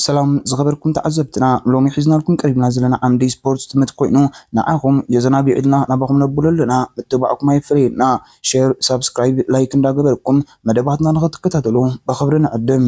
ሰላም ዝኸበርኩም ተዓዘብትና፣ ሎሚ ሒዝናልኩም ቀሪብና ዘለና ዓምዲ ስፖርት ትምህርቲ ኮይኑ ንዓኹም የዘናግዕ ኢልና ናባኹም ነብሎ ኣለና። ምትብባዕኩም ኣይፈለየና። ሼር፣ ሳብስክራይብ፣ ላይክ እንዳገበርኩም መደባትና ንኽትከታተሉ ብኽብሪ ንዕድም።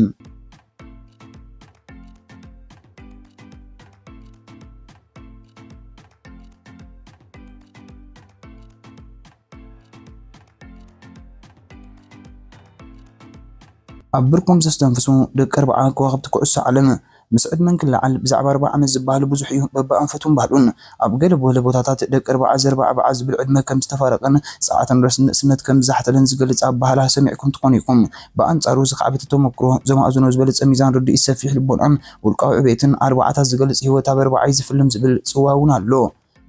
ኣብ ብርኮም ዘስተንፍሱ ደቂ ኣርብዓ ከዋኽብቲ ኩዕሶ ዓለም። ምስ ዕድመን ክለዓል ብዛዕባ ኣርብዓ ዓመት ዝበሃል ብዙሕ እዩ በብኣንፈቱን ባህሉን። ኣብ ገለ ገለ ቦታታት ደቂ ኣርብዓ ዘርብዓ በዓ ዝብል ዕድመ ከም ዝተፋረቐን ጸዓትን ረስን ንእስነት ከም ዝዛሕተለን ዝገልጽ ኣበሃህላ ሰሚዕኩም ትኾኑ ኢኹም። ብኣንጻሩ ዝኸዕበተ ተመክሮ፣ ዘማእዝኖ ዝበለጸ ሚዛን ርድኢት፣ ሰፊሕ ልቦናን ውልቃዊ ዕቤትን ኣርብዓታት ዝገልጽ ህይወት ኣብ ኣርብዓ እዩ ዝፍልም ዝብል ጽውዋ እውን ኣሎ።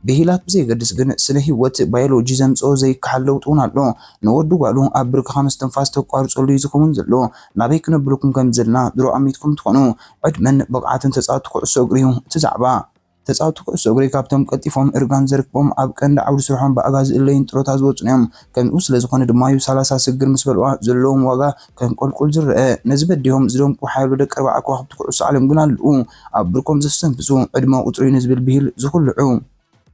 ብሂላት ብዘየገድስ ግን ስነ ህይወት ባዮሎጂ ዘምጽኦ ዘይከሓል ለውጢ እውን ኣሎ። ንወዲ ጓሉ ኣብ ብርክኻ ምስትንፋስ ተቋርጸሉ እዩ ዝኸውን ዘሎ። ናበይ ክነብለኩም ከም ዘለና ድሮ ኣሚትኩም ትኾኑ። ዕድመን ብቕዓትን ተጻወትቲ ኩዕሶ እግሪ እዩ እቲ ዛዕባ። ተጻወትቲ ኩዕሶ እግሪ ካብቶም ቀልጢፎም እርጋን ዘርክቦም ኣብ ቀንዲ ዓውዲ ስርሖም ብኣጋ ዝእለዩን ጥሮታ ዝወጹን እዮም። ከምኡ ስለ ዝኾነ ድማ እዩ ሰላሳ ስግር ምስ በልዋ ዘለዎም ዋጋ ከንቆልቁል ዝረአ። ነዚ በዲሆም ዝደምቁ ሓያሎ ደቂ ኣርብዓ ከዋኽብቲ ኩዕሶ ዓለም ግን ኣለዉ። ኣብ ብርኮም ዘስተንፍሱ ዕድመ ቁጽሪ እዩ ንዝብል ብሂል ዝኹልዑ።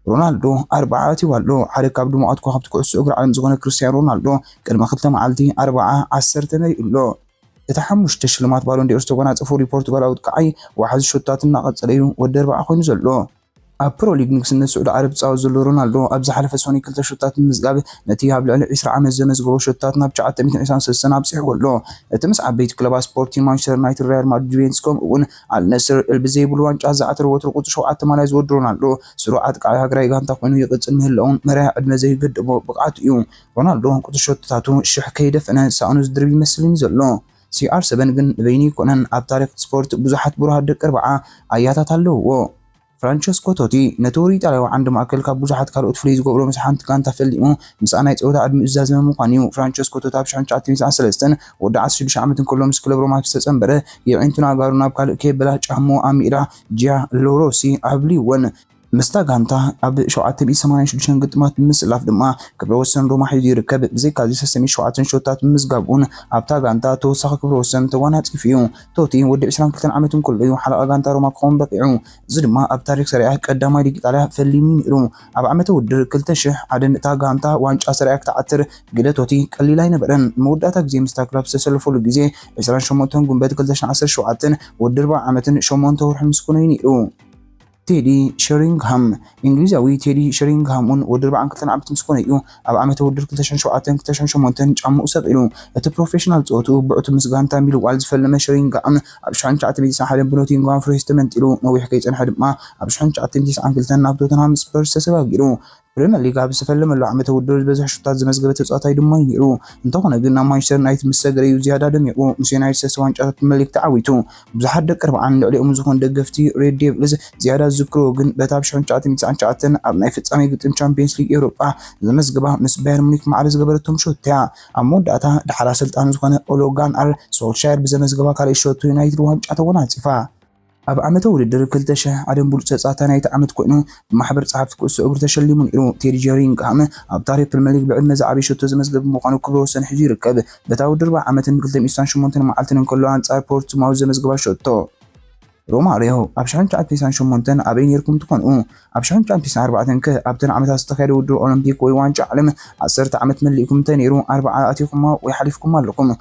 ሮናልዶ ኣርብዓ ኣትዩ ኣሎ። ሓደ ካብ ድሙቓት ከዋኽብቲ ኩዕሶ እግሪ ዓለም ዝኾነ ክርስቲያኖ ሮናልዶ ቅድሚ ክልተ መዓልቲ ኣርብዓ ዓሰርተ መሊኡ ኣሎ። እቲ ሓሙሽተ ሽልማት ባሎን ዲኦር ዝተጎናጸፈ ፖርቱጋላዊ ኣጥቃዓይ ዋሕዚ ሾታት እናቐጸለ እዩ ወዲ ኣርብዓ ኮይኑ ዘሎ። ኣብ ፕሮ ሊግ ንግስነት ስዑዲ ዓረብ ዝጻወት ዘሎ ሮናልዶ ኣብ ዝሓለፈ ሰኑይ ክልተ ሾታት ብምምዝጋብ ነቲ ኣብ ልዕሊ ዕስራ ዓመት ዘመዝገቦ ሾታት ናብ ትሽዓተ ሚእትን ዕስራን ሰለስተን ኣብጺሕዎ ኣሎ። እቲ ምስ ዓበይቲ ክለባት ስፖርቲንግ ማንቸስተር ዩናይትድ፣ ሪያል ማድሪድ፣ ጁቬንቱስ ከምኡ እውን ኣል ነስር እልቢ ዘይብሉ ዋንጫ ዝዓተረ ወትሩ ቁጽሪ ሸውዓተ ማልያ ዝወዲ ሮናልዶ ስሩዕ ኣጥቃዒ ሃገራዊ ጋንታ ኮይኑ ይቕጽል ምህላውን መርያ ዕድመ ዘይገድቦ ብቕዓቱ እዩ። ሮናልዶ ቁጽሪ ሾቶታቱ ሽሕ ከይደፈነ ሳእኑ ዝድርብ ይመስልን እዩ ዘሎ። ሲኣር ሰበን ግን ንበይኑ ኣይኮነን። ኣብ ታሪኽ ስፖርት ብዙሓት ብሩሃት ደቂ ኣርብዓ ኣያታት ኣለውዎ። ፍራንቸስኮ ቶቲ ነቲ ውሩይ ኢጣልያዊ ዓንዲ ማእከል ካብ ብዙሓት ካልኦት ፍሉይ ዝገብሮ ምስ ሓንቲ ጋንታ ፈሊሙ ምስኣ ናይ ጸወታ ዕድሚኡ ዝዛዘመ ምዃኑ እዩ። ፍራንቸስኮ ቶቲ ኣብ ሽሕን ትሽዓተ ሚእትን ሰለስተን ወዲ ዓሰርተ ሽዱሽተ ዓመት እንከሎ ምስ ክለብ ሮማ ዝተጸንበረ የዒንቱን ኣእጋሩን ናብ ካልእ ከየበላ ጫምኡ ኣብ ሜዳ ጂያ ሎሮሲ ኣብልይወን። ምስታ ጋንታ ኣብ ሸውዓተ ሚእትን ሰማንያን ሽዱሽተን ግጥማት ብምስላፍ ድማ ክብረ ወሰን ሮማ ሒዙ ይርከብ። ብዘይካዚ ሰለስተ ሚእትን ሸውዓተን ሾታት ብምምዝጋብ እውን ኣብታ ጋንታ ተወሳኺ ክብረ ወሰን ተጓናጺፉ እዩ። ቶቲ ወዲ ዕስራን ክልተን ዓመት እንከሎ እዩ ሓለቓ ጋንታ ሮማ ክኸውን በቒዑ። እዚ ድማ ኣብ ታሪኽ ሰሪኣ ቀዳማይ ሊግ ኢጣልያ ፈሊሙ እዩ ነይሩ። ኣብ ዓመተ ውድድር ክልተ ሽሕ ሓደን እታ ጋንታ ዋንጫ ሰሪኣ ክትዓትር ግደ ቶቲ ቀሊል ኣይነበረን። መወዳእታ ግዜ ምስታ ክለብ ዝተሰለፈሉ ግዜ ዕስራን ሸሞንተን ጉንበት ክልተ ሽሕን ዓሰርተ ሸውዓተን ወዲ ኣርብዓ ዓመትን ሸሞንተ ወርሕን ምስ ኮነ እዩ ነይሩ። ቴዲ ሸሪንግሃም። እንግሊዛዊ ቴዲ ሸሪንግሃም እውን ወዲ ኣርብዓን ክልተን ዓመት ምስ ኮነ እዩ ኣብ ዓመተ ውድድር ክልተ ሽሕን ሸውዓተን ክልተ ሽሕን ሸሞንተን ጫምኡ ሰቒሉ። እቲ ፕሮፌሽናል ጸወትኡ ብዕቱ ምስ ጋንታ ሚልዋል ዝፈለመ ሸሪንግሃም ኣብ ሽሕን ትሽዓተ ሚእትን ስሳን ሓደን ብኖቲንግሃም ፎረስት ተመንጢሉ፣ ነዊሕ ከይጸንሐ ድማ ኣብ ሽሕን ትሽዓተ ሚእትን ስሳን ክልተን ናብ ቶተንሃም ስፐርስ ተሰጋጊሩ። ፕሪምየር ሊግ ኣብ ዝፈለመሉ ዓመተ ውድድር ዝበዝሕ ሹታት ዘመዝገበ ተጻዋታይ ድማ እዩ ነይሩ። እንተኾነ ግን ናብ ማንቸስተር ዩናይትድ ምስ ሰገረ እዩ ዝያዳ ደሚቑ። ምስ ዩናይትድ ሰለስተ ዋንጫታት ፕሪምየር ሊግ ተዓዊቱ። ብዙሓት ደቂ ኣርብዓን ልዕሊኦም ዝኾኑ ደገፍቲ ሬድ ዴቭልስ ዝያዳ ዝዝክርዎ ግን በታ ኣብ ሽሕን ትሽዓተ ሚእትን ትስዓን ትሽዓተን ኣብ ናይ ፍጻሜ ግጥም ቻምፒየንስ ሊግ ኤውሮጳ ዘመዝገባ ምስ ባየር ሙኒክ ማዕረ ዝገበረቶም ሾት እያ። ኣብ መወዳእታ ደሓር ኣሰልጣኒ ዝኾነ ኦሎ ጋናር ሶልሻየር ብዘመዝገባ ካልኣይ ሾቶ ዩናይትድ ዋንጫ ተጎናጺፋ። ኣብ ዓመተ ውድድር ክልተ ሽሕ ሓደን ብሉጽ ተጻዋታይ ናይቲ ዓመት ኮይኑ ብማሕበር ጸሓፍቲ ኩዕሶ እግሪ ተሸሊሙ ነይሩ። ቴዲ ሸሪንግሃም ኣብ ታሪኽ ፕሪምየር ሊግ ብዕድመ ዝዓበየ ሸቶ ዘመዝገበ ብምዃኑ ክብረ ወሰን ሒዙ ይርከብ። በታ ውድድር ኣርብዓ ዓመትን ክልተ ሚእትን ስሳን ሸሞንተን መዓልትን እንከሎ ኣንጻር ፖርትስማውዝ ዘመዝገባ ሸቶ። ሮማርዮ ኣብ ሽሕን ትሽዓተ ሚእትን ስሳን ሸሞንተን ኣበይ ነይርኩም ትኾኑ? ኣብ ሽሕን ትሽዓተ ሚእትን ስሳን ኣርባዕተን ከ ኣብተን ዓመታት ዝተኻየደ ውድድር ኦሎምፒክ ወይ ዋንጫ ዓለም ዓሰርተ ዓመት መሊእኩም እንተነይሩ ኣርብዓ ኣቲኹማ ወይ ሓሊፍኩም ኣለኹም?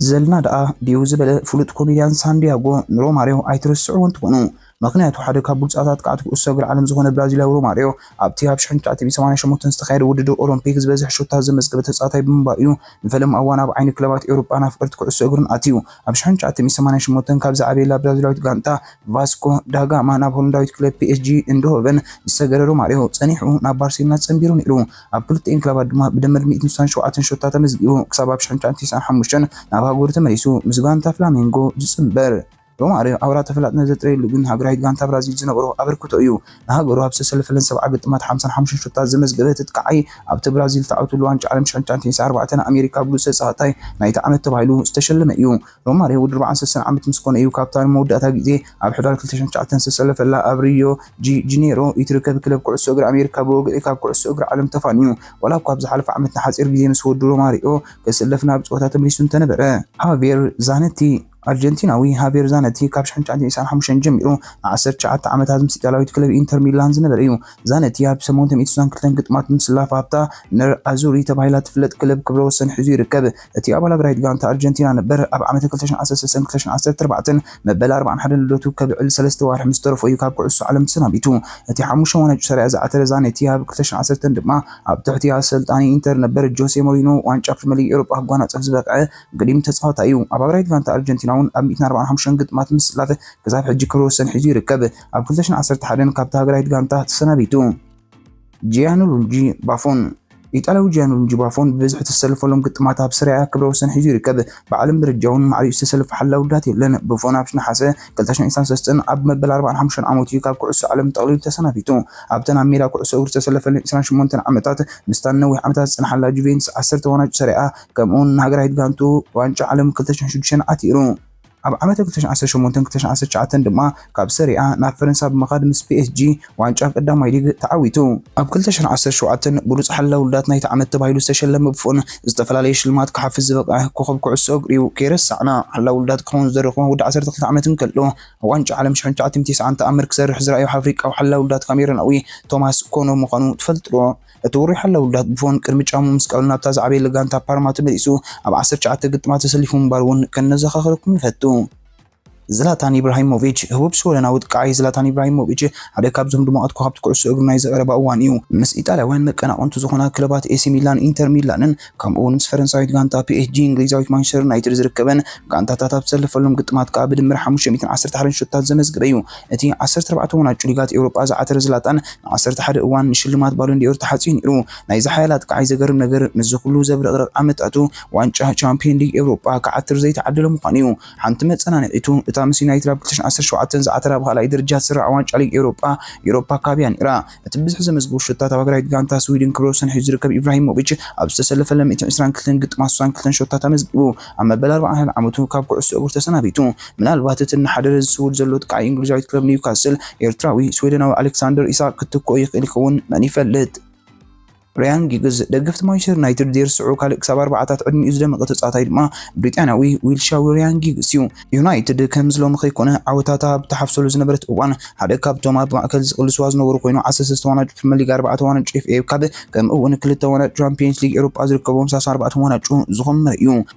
ዘልና ደኣ ድዩ ዝበለ ፍሉጥ ኮሜድያን ሳንዲያጎ ንሮማርዮ ኣይትረስዕዎን ትኾኑ። ምኽንያቱ ሓደ ካብ ብሉጻት ኣጥቃዕቲ ኩዕሶ እግሪ ዓለም ዝኾነ ብራዚላዊ ሮማርዮ ኣብቲ ኣብ ሽሕን ትሽዓተ ሚእትን ሰማንያን ሸሞንተን ዝተኻየደ ውድድር ኦሎምፒክ ዝበዝሕ ሹታት ዘመዝገበ ተጻዋታይ ብምንባሩ እዩ። ንፈለማ እዋን ኣብ ዓይኒ ክለባት ኤውሮጳን ኣፍቀርቲ ኩዕሶ እግርን ኣትዩ። ኣብ ሽሕን ትሽዓተ ሚእትን ሰማንያን ሸሞንተን ካብ ዝዓበየላ ብራዚላዊት ጋንታ ቫስኮ ዳጋማ ናብ ሆላንዳዊት ክለብ ፒ ኤስ ጂ ኢንድሆቨን ዝሰገረ ሮማርዮ ጸኒሑ ናብ ባርሴሎና ጸንቢሩ ነይሩ። ኣብ ክልቲኤን ክለባት ድማ ብድምር ሚእትን ስሳን ሸውዓተን ሾታት ኣመዝጊቡ ክሳብ ኣብ ሽሕን ትሽዓተ ሚእትን ተስዓን ሓሙሽተን ናብ ሃገሩ ተመሊሱ ምስ ጋንታ ፍላሜንጎ ዝጽንበር። ሮማርዮ ኣውራ ተፈላጥነት ዘጥረየሉ ግን ሃገራዊት ጋንታ ብራዚል ዝነበሮ ኣበርክቶ እዩ። ንሃገሩ ኣብ ዝተሰለፈለን ሰብዓ ግጥማት ሓምሳን ሓሙሽተን ሾታት ዘመዝገበ እቲ ኣጥቃዓይ ኣብቲ ብራዚል ዝተዓወተሉ ዋንጫ ዓለም ሽሕን ትሽዓተ ሚእትን ስሳን ኣርባዕተን ኣሜሪካ ብሉጽ ተጻዋታይ ናይቲ ዓመት ተባሂሉ ዝተሸለመ እዩ። ሮማርዮ ወዲ ኣርባዓን ሰለስተን ዓመት ምስ ኮነ እዩ ካብታ ንመወዳእታ ግዜ ኣብ ሕዳር ክልተ ሽሕን ትሽዓተን ዝተሰለፈላ ኣብ ሪዮ ጂ ጂኔሮ እትርከብ ክለብ ኩዕሶ እግሪ ኣሜሪካ ብወግዒ ካብ ኩዕሶ እግሪ ዓለም ተፋንዩ። ዋላ እኳ ኣብ ዝሓለፈ ዓመት ንሓጺር ግዜ ምስ ወዲ ሮማርዮ ክስለፍ ናብ ጸወታ ተመሊሱ እንተነበረ። ሃቬር ዛነቲ ኣርጀንቲናዊ ሃቬር ዛነቲ ካብ ሽሕን ትሽዓተ ሚእትን ዕስራን ሓሙሽተን ጀሚሩ ን ዓሰርተ ትሽዓተ ዓመታት ምስ ኢጣልያዊት ክለብ ኢንተር ሚላን ዝነበረ እዩ። ዛነቲ ኣብ ሰሙን ሚእቲ ስሳን ክልተን ግጥማት ምስላፍ ኣብታ ነር ኣዙሪ ተባሂላ ትፍለጥ ክለብ ክብረ ወሰን ሒዙ ይርከብ። እቲ ኣባል ሃገራዊት ጋንታ ኣርጀንቲና ነበር ኣብ ዓመተ ክልተ ሽሕን ዓሰርተ ሰለስተን ክልተ ሽሕን ዓሰርተ ኣርባዕተን መበል ኣርባዓን ሓደን ልደቱ ከብዕል ሰለስተ ዋርሒ ምስ ተረፎ እዩ ካብ ኩዕሶ ዓለም ተሰናቢቱ። እቲ ሓሙሽተ ዋንጫ ሰሪያ ዝዓተረ ዛኔቲ ኣብ ክልተ ሽሕን ዓሰርተን ድማ ኣብ ትሕቲ ኣሰልጣኒ ኢንተር ነበር ጆሴ ሞሪኖ ዋንጫ ፕሪምየር ሊግ ኤውሮጳ ክጓናጸፍ ዝበቕዐ ግዲም ተጻዋታይ እዩ። ኣብ ሃገራዊት ጋንታ ኣርጀንቲና እውን ኣብ ሚእትን ኣርባዓን ሓሙሽተን ግጥማት ምስላፍ ክሳብ ሕጂ ክብረ ወሰን ሒዙ ይርከብ። ኣብ ክልተ ሽሕን ዓሰርተ ሓደን ካብታ ሃገራዊት ጋንታ ተሰናቢቱ። ጂያንሉንጂ ባፎን። ኢጣልያዊ ጂያንሉንጂ ባፎን ብብዝሒ ዝተሰለፈሎም ግጥማት ኣብ ሰሪያ ክብረ ወሰን ሒዙ ይርከብ። ብዓለም ደረጃ እውን ማዕሪኡ ዝተሰለፈ ሓላው ውዳት የለን። ብፎን ኣብ ነሓሰ ክልተ ሽሕን ዕስራን ሰለስተን ኣብ መበል ኣርባዓን ሓሙሽተን ዓመቱ እዩ ካብ ኩዕሶ ዓለም ጠቕሊሉ ተሰናቢቱ። ኣብተን ኣብ ሜዳ ኩዕሶ እግሪ ዝተሰለፈለን ዕስራን ሸሞንተን ዓመታት ምስታ ንነዊሕ ዓመታት ዝጸንሓላ ጁቬንትስ ዓሰርተ ዋንጫ ሰሪያ ከምኡውን ንሃገራዊት ጋንቱ ዋንጫ ዓለም ክልተ ሽሕን ሽዱሽተን ዓቲሩ። ኣብ ዓመተ ክልተ ሽሕን ዓሰርተ ሸሞንተን ክልተ ሽሕን ዓሰርተ ትሽዓተን ድማ ካብ ሰሪያ ናብ ፈረንሳ ብምኻድ ምስ ፒኤስጂ ዋንጫ ቀዳማይ ሊግ ተዓዊቱ። ኣብ ክልተ ሽሕን ዓሰርተ ሸውዓተን ብሉጽ ሓላው ውዳት ናይቲ ዓመት ተባሂሉ ዝተሸለመ ብፎን ዝተፈላለየ ሽልማት ክሓፍዝ ዝበቕዐ ኮኸብ ኩዕሶ እግሪ እዩ። ከይረሳዕና ሓላው ውዳት ክኸውን ዝደረኹ ወዲ ዓሰርተ ክልተ ዓመት እንከሎ ኣብ ዋንጫ ዓለም ሽሕን ትሽዓተ ሚእትን ተስዓን ተኣምር ክሰርሕ ዝረኣዩ ኣፍሪቃዊ ሓላው ውዳት ካሜሩናዊ ቶማስ ኮኖ ምዃኑ ትፈልጡ ዶ? እቲ ውሩይ ሓላው ውዳት ብፎን ቅድሚ ጫሙ ምስ ቀበል ናብታ ዝዓበየሉ ጋንታ ፓርማ ተመሊሱ ኣብ ዓሰርተ ትሽዓተ ግጥማት ተሰሊፉ ምንባሩ እውን ከነዘኻኽረኩም ንፈቱ። ዝላታን ኢብራሂሞቪች። ህቡብ ስወደናዊ ጥቃዓይ ዝላታን ኢብራሂሞቪች ሓደ ካብዞም ድሙቓት ኮኸብቲ ኩዕሶ እግሪ ናይዚ ቀረባ እዋን እዩ። ምስ ኢጣልያውያን መቀናቕንቱ ዝኾና ክለባት ኤሲ ሚላን፣ ኢንተር ሚላንን ከምኡ እውን ምስ ፈረንሳዊት ጋንታ ፒኤስጂ፣ እንግሊዛዊት ማንቸስተር ዩናይትድ ዝርከበን ጋንታታት ኣብ ዝሰለፈሎም ግጥማት ከኣ ብድምር ሓሙሽተ ሚእትን ዓሰርተ ሓደን ሾታት ዘመዝገበ እዩ። እቲ ዓሰርተ ኣርባዕተ ዋንጫ ሊጋት ኤውሮጳ ዝዓተረ ዝላታን ንዓሰርተ ሓደ እዋን ንሽልማት ባሎን ዲኦር ተሓጽዩ ነይሩ። ናይዚ ሓያል ኣጥቃዓይ ዘገርም ነገር ምስዚ ኩሉ ዘብረቕርቕ ዓመታቱ ዋንጫ ቻምፒዮን ሊግ ኤውሮጳ ክዓትር ዘይተዓደለ ምዃኑ እዩ። ሓንቲ መጸናንዒቱ እታ ምስ ዩናይትድ ኣብ ክልተ ሽሕን ዓሰርተ ሸውዓተን ዝዓተራ ብኻልኣይ ደረጃ ትስራዕ ዋንጫ ሊግ ኤውሮጳ፣ ኤውሮፓ ካፕ እያ ነይራ። እቲ ብብዝሒ ዘመዝግቡ ሾታት ኣብ ሃገራዊት ጋንታ ስዊድን ክብረ ወሰን ሒዙ ዝርከብ ኢብራሂሞቪች ኣብ ዝተሰለፈለን ሚእትን ዕስራን ክልተን ግጥማት ስሳን ክልተን ሾታት ኣመዝጊቡ ኣብ መበል ኣርባዓን ሓደን ዓመቱ ካብ ኩዕሶ እግሪ ተሰናቢቱ። ምናልባት እቲ እናሓደረ ዝስውድ ዘሎ ጥቃዓይ እንግሊዛዊት ክለብ ኒውካስል ኤርትራዊ ስዊደናዊ ኣሌክሳንደር ኢሳቅ ክትክኦ ይኽእል ይኸውን፣ መን ይፈልጥ? ራያን ጊግስ። ደገፍቲ ማንቸስተር ዩናይትድ ዘይርስዑ ካልእ ክሳብ ኣርባዓታት ዕድሚኡ ዝደመቐ ተጻዋታይ ድማ ብሪጣንያዊ ዊልሻዊ ራያን ጊግስ እዩ። ዩናይትድ ከምዚ ሎሚ ከይኮነ ዓወታታ ኣብ ትሓፍሰሉ ዝነበረት እዋን ሓደ ካብቶም ኣብ ማእከል ዝቕልስዋ ዝነበሩ ኮይኑ ዓሰርተ ሰለስተ ዋንጫ ፕሪምየር ሊግ፣ ኣርባዕተ ዋንጫ ኤፍ ኤ ካፕ ከምኡ እውን ክልተ ዋንጫ ቻምፒየንስ ሊግ ኤውሮጳ ዝርከቦም ሰላሳ ኣርባዕተ ዋንጫ ዝኾመረ እዩ።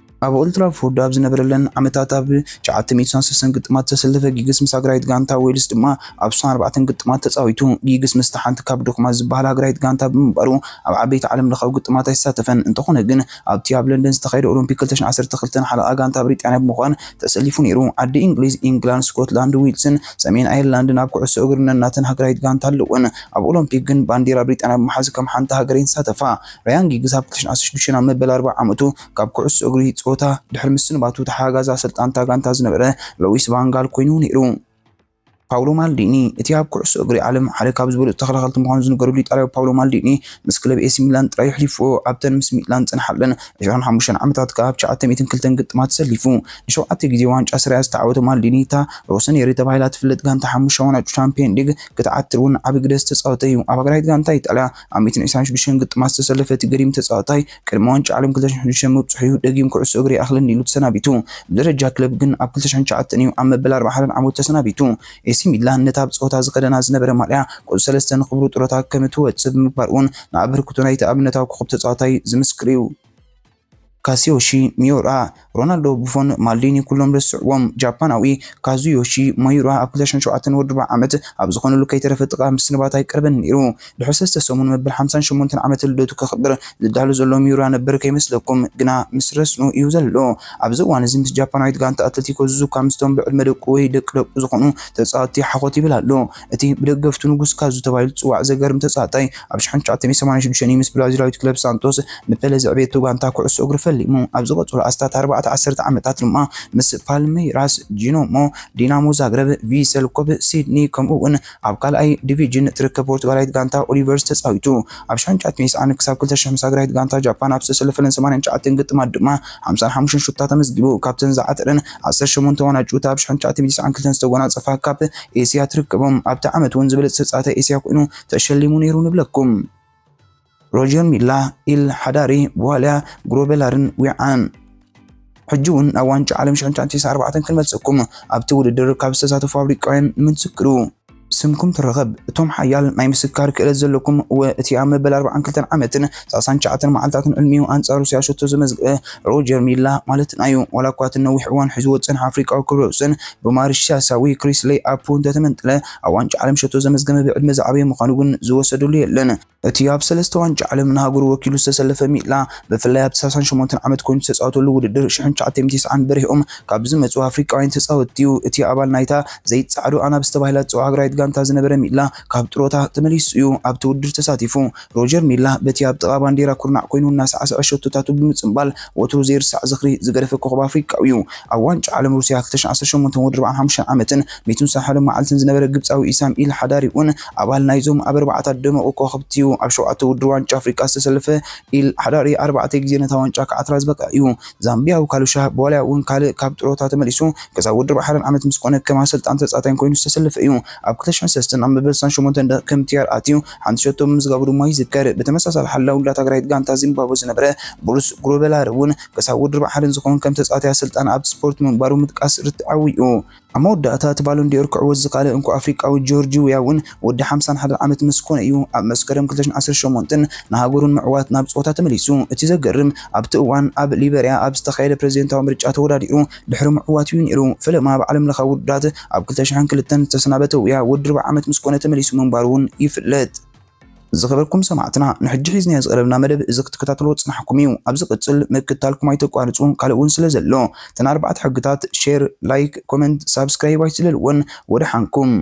ኣብ ኦልትራፎርድ ኣብ ዝነበረለን ዓመታት ኣብ ትሽዓተ ሚእትን ሰላሳን ግጥማት ዝተሰለፈ ጊግስ ምስ ሃገራዊት ጋንታ ዌልስ ድማ ኣብ ስሳን ኣርባዕተን ግጥማት ተጻዊቱ። ጊግስ ምስታ ሓንቲ ካብ ድኹማት ዝበሃላ ሃገራዊት ጋንታ ብምንባሩ ኣብ ዓበይቲ ዓለምለኻዊ ግጥማት ኣይሳተፈን። እንተኾነ ግን ኣብቲ ኣብ ለንደን ዝተኻየደ ኦሎምፒክ ክልተ ሽሕን ዓሰርተ ክልተን ሓለቓ ጋንታ ብሪጣንያ ብምዃን ተሰሊፉ ነይሩ። ዓዲ እንግሊዝ፣ ኢንግላንድ፣ ስኮትላንድ፣ ዌልስን ሰሜን ኣየርላንድን ኣብ ኩዕሶ እግሪ ነናተን ሃገራዊት ጋንታ ኣለወን። ኣብ ኦሎምፒክ ግን ባንዴራ ብሪጣንያ ብምሓዝ ከም ሓንቲ ሃገር እየን ዝሳተፋ። ራያን ጊግስ ኣብ ክልተ ሽሕን ዓሰርተ ሽዱሽተን ኣብ መበል ኣርብዓ ዓመቱ ካብ ኩዕሶ እግሪ ጸወታ ድሕሪ ምስንባቱ ተሓጋጋዚ ኣሰልጣንታ ጋንታ ዝነበረ ሎዊስ ቫን ጋል ኮይኑ ነይሩ። ፓውሎ ማልዲኒ። እቲ ኣብ ኩዕሶ እግሪ ዓለም ሓደ ካብ ዝበለጹ ተኸላኸልቲ ምዃኑ ዝንገረሉ ኢጣልያዊ ፓውሎ ማልዲኒ ምስ ክለብ ኤሲ ሚላን ጥራይ ኣሕሊፉዎ። ኣብተን ምስ ሚላን ዝጸንሓለን ዕስራን ሓሙሽተን ዓመታት ከኣ ኣብ ትሽዓተ ሚእትን ክልተን ግጥማት ተሰሊፉ። ንሸውዓተ ግዜ ዋንጫ ሰሪያ ዝተዓወተ ማልዲኒ፣ እታ ሮሰኔሪ ተባሂላ ትፍለጥ ጋንታ ሓሙሽተ ዋንጫ ቻምፒየን ሊግ ክትዓትር እውን ዓቢ ግደ ዝተጻወተ እዩ። ኣብ ሃገራዊት ጋንታ ኢጣልያ ኣብ ሚእትን ዕስራን ሽዱሽተን ግጥማት ዝተሰለፈ እቲ ገዲም ተጻዋታይ ቅድሚ ዋንጫ ዓለም ክልተ ሽሕን ሽዱሽተን ምብጽሑ እዩ ደጊም ኩዕሶ እግሪ ይኣኽለኒ ኢሉ ተሰናቢቱ። ብደረጃ ክለብ ግን ኣብ ክልተ ሽሕን ትሽዓተን እዩ ኣብ መበል ኣርባዓን ሓደን ዓመቱ ተሰናቢቱ። ኤሲ ሚላን ነታ ኣብ ጸወታ ዝኸደና ዝነበረ ማልያ ቁጽሪ ሰለስተ ንኽብሩ ጡረታ ከም እትወጽእ ብምግባር እውን ንኣበርክቶ ናይቲ ኣብነታዊ ኮኸብ ተጻዋታይ ዝምስክር እዩ። ካሲዮሺ ሚዮራ። ሮናልዶ፣ ቡፎን፣ ማልዲኒ ኩሎም ረስዕዎም። ጃፓናዊ ካዙዮሺ ሚዩራ ኣብ ክልተ ሽሕን ሸውዓተን ወዲ ኣርብዓ ዓመት ኣብ ዝኾነሉ ከይተረፈ ጥቓ ምስንባት ኣይቀርበን ነይሩ። ድሕሪ ሰለስተ ሰሙን መበል ሓምሳን ሸሞንተን ዓመት ልደቱ ከኽብር ዝዳሎ ዘሎ ሚዩራ ነበር ከይመስለኩም፣ ግና ምስ ረስኑ እዩ ዘሎ። ኣብዚ እዋን እዚ ምስ ጃፓናዊት ጋንታ ኣትሌቲኮ ዙዙካ ምስቶም ብዕድመ ደቁ ወይ ደቂ ደቁ ዝኾኑ ተጻወትቲ ሓኾት ይብል ኣሎ። እቲ ብደገፍቱ ንጉስ ካዙ ተባሂሉ ዝጽዋዕ ዘገርም ተጻዋታይ ኣብ ሽሕን ትሽዓተ ሚእትን ሰማንያን ሽዱሽተን ምስ ብራዚላዊት ክለብ ሳንቶስ ንፔለ ዘዕበየቶ ጋንታ ኩዕሶ እግሪ ፈሊሙ። ኣብ ዝቐጸሉ ኣስታት ኣርባዕተ ዓሰርተ ዓመታት ድማ ምስ ፓልሜይራስ፣ ጂኖሞ፣ ዲናሞ ዛግረብ፣ ቪሰል ኮብ፣ ሲድኒ ከምኡ እውን ኣብ ካልኣይ ዲቪዥን እትርከብ ፖርቱጋላዊት ጋንታ ኦሊቨርስ ተጻዊቱ። ኣብ ሽሕን ትሽዓተ ሚእትን ተስዓን ክሳብ ክልተ ሽሕ ምስ ሃገራዊት ጋንታ ጃፓን ኣብ ዝተሰለፈለን ሰማንያን ትሽዓተን ግጥማት ድማ ሓምሳን ሓሙሽተን ሹታት ኣመዝጊቡ። ካብተን ዝዓተረን ዓሰርተ ሸሞንተ ዋንጫታት ኣብ ሽሕን ትሽዓተ ሚእትን ተስዓን ክልተን ዝተጎናጸፋ ካፕ ኤስያ ትርከቦም። ኣብቲ ዓመት እውን ዝበለጸ ተጻዋታይ ኤስያ ኮይኑ ተሸሊሙ ነይሩ ንብለኩም። ሮጀር ሚላ፣ ኢል ሓዳሪ፣ ቡዋልያ፣ ግሮበላርን ዊዓን። ሕጂ እውን ናብ ዋንጫ ዓለም ሽሕን ትሽዓን ሚእትን ኣርባዕተን ክንመልሰኩም ኣብቲ ውድድር ካብ ዝተሳተፉ ኣፍሪቃውያን ንምስክሩ። ስምኩም ትረኸብ። እቶም ሓያል ናይ ምስካር ክእለት ዘለኩም ወ-፣ እቲ ኣብ መበል ኣርባዓን ክልተን ዓመትን ሰላሳን ትሽዓተን መዓልታትን ዕድሚኡ ኣንጻር ሩስያ ሸቶ ዘመዝግበ ሮጀር ሚላ ማለትና እዩ። ዋላ እኳ እቲ ነዊሕ እዋን ሒዝዎ ዝጸንሐ ኣፍሪቃዊ ክብረ ወሰን ብማሪሻሳዊ ክሪስለይ ኣፑ እንተተመንጠለ፣ ኣብ ዋንጫ ዓለም ሸቶ ዘመዝገበ ብዕድመ ዝዓበየ ምዃኑ ግን ዝወሰደሉ የለን። እቲ ኣብ ሰለስተ ዋንጫ ዓለም ንሃገሩ ወኪሉ ዝተሰለፈ ሚላ፣ ብፍላይ ኣብቲ ሰላሳን ሸሞንተን ዓመት ኮይኑ ዝተጻወተሉ ውድድር ሽሕን ትሽዓተ ሚእትን ተስዓን በሪሆም ካብ ዝመጹ ኣፍሪቃውያን ተጻወትቲ እዩ። እቲ ኣባል ናይታ ዘይጸዓዱ ኣናብስ ተባሂላ ትጽዋዕ ሃገራዊት ጋንታ ዝነበረ ሚላ፣ ካብ ጥሮታ ተመሊሱ እዩ ኣብቲ ውድድር ተሳቲፉ። ሮጀር ሚላ በቲ ኣብ ጥቓ ባንዴራ ኩርናዕ ኮይኑ እናሳዕሰዐ ሸቶታቱ ብምጽንባል ወትሩ ዘይርሳዕ ዝኽሪ ዝገደፈ ኮኸብ ኣፍሪቃዊ እዩ። ኣብ ዋንጫ ዓለም ሩስያ ክልተ ሽሕን ዓሰርተ ሸሞንተን ወዲ ኣርባዓን ሓሙሽተን ዓመትን ሚእትን ስሳን ሓደን መዓልትን ዝነበረ ግብጻዊ ኢሳም ኢል ሓዳሪ እውን ኣባል ናይዞም ኣብ ኣርባዕተ ደመቑ ኮኸብቲ እዩ። ኣብ ሸውዓተ ውድድር ዋንጫ ኣፍሪቃ ዝተሰለፈ ኢል ሓዳሪ ኣርባዕተ ግዜ ነታ ዋንጫ ክዓትራ ዝበቅዐ እዩ። ዛምቢያዊ ካሉሻ ብዋልያ እውን ካልእ ካብ ጥሮታ ተመሊሱ ክሳብ ውድድር ኣርባዓን ሓደን ዓመት ምስ ኮነ ከም ኣሰልጣን ተጻዋታይ ኮይኑ ዝተሰለፈ እዩ። ኣብ ክልተ ሽሕን ሰለስተን ኣብ መበል ስሳን ሸሞንተን ደቂቕ ከም ቲኣር ኣትዩ ሓንቲ ሸቶ ምምዝጋቡ ድማ ይዝከር። ብተመሳሳሊ ሓላው ውላድ ሃገራዊት ጋንታ ዚምባብወ ዝነበረ ብሩስ ግሮበላር እውን ክሳብ ውድድር ኣርባዓን ሓደን ዝኸውን ከም ተጻዋታይ ኣሰልጣን ኣብቲ ስፖርት ምንባሩ ምጥቃስ ርትዓዊ እዩ። ኣብ መወዳእታ እቲ ባሎን ዲኦር ክዕወት ዝኸኣለ እንኮ ኣፍሪቃዊ ጆርጅ ዊያ እውን ወዲ ሓምሳን ሓደን ዓመት ምስ ኮነ እዩ ኣብ መስከረም ክልተ ሽሕን ዓሰርተ ሸሞንተን ንሃገሩ ንምዕዋት ናብ ጸወታ ተመሊሱ። እቲ ዘገርም ኣብቲ እዋን ኣብ ሊበርያ ኣብ ዝተኻየደ ፕሬዝደንታዊ ምርጫ ተወዳዲሩ ድሕሪ ምዕዋቱ እዩ ነይሩ። ፈለማ ኣብ ዓለምለኻዊ ውድድራት ኣብ ክልተ ሽሕን ክልተን ዝተሰናበተ ዊያ ወዲ ኣርብዓ ዓመት ምስ ኮነ ተመሊሱ ምንባሩ እውን ይፍለጥ። ዝኸበርኩም ሰማዕትና፣ ንሕጂ ሒዝናዮ ዝቐረብና መደብ እዚ ክትከታተልዎ ዝጸናሕኩም እዩ። ኣብ ዝቕጽል ምክትታልኩም ኣይተቋርጹ፣ ካልእ እውን ስለ ዘሎ። እተን ኣርባዕተ ሕግታት፣ ሼር፣ ላይክ፣ ኮመንት፣ ሳብስክራይብ ኣይትለልወን። ወደሓንኩም።